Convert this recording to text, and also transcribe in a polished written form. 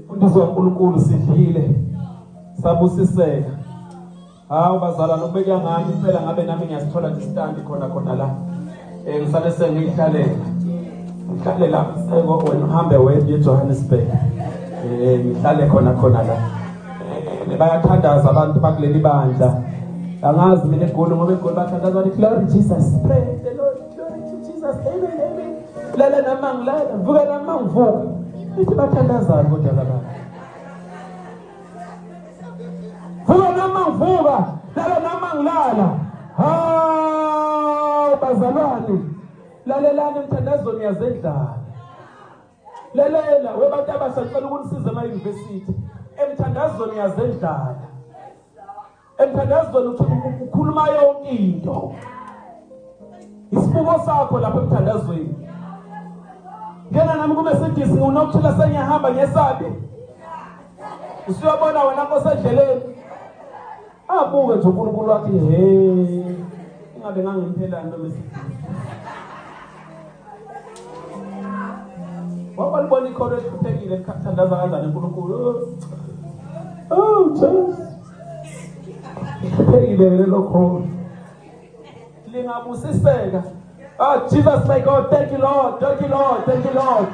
Imfundiso kaNkulunkulu sidlile sabusiseka. Hawu bazalwane ukubeka ngami impela ngabe nami ngiyasithola nje istandi khona khona la. Eh ngisale sengihlalela. Ngihlale la mseko wena uhambe wedwa eJohannesburg. Eh ngihlale khona khona la. Eh bayathandaza abantu bakuleli bandla. Angazi mina eGoli ngoba eGoli bathandaza bathi glory Jesus. Praise the Lord. Glory to Jesus. Amen. Amen. Lala nami angilala, vuka nami angivuka. Ithi bathandazani kodwa labantu. Vuka nami angivuka, lala nami angilala. Hawu bazalwane, lalelani emthandazweni yazendlala. Lalela webantu abasha ngicela ukunisiza ema-university. Emthandazweni yazendlala. Emthandazweni ukhuluma yonke into. Isibuko sakho lapha emthandazweni. Ngena nami kuMercedes ngiwunokuthula sengiyahamba ngesabi. Usuyabona wena nkosi endleleni. Abuke nje uNkulunkulu wathi he ingabe ngangimphelani lo Mercedes. Wabalibona ikhono elihluphekile likhathandaza kanjani uNkulunkulu. Oh Jesus. Hluphekile lelo kholo. Lingabusiseka. Oh Jesus my God, thank you Lord, thank you Lord, thank you Lord.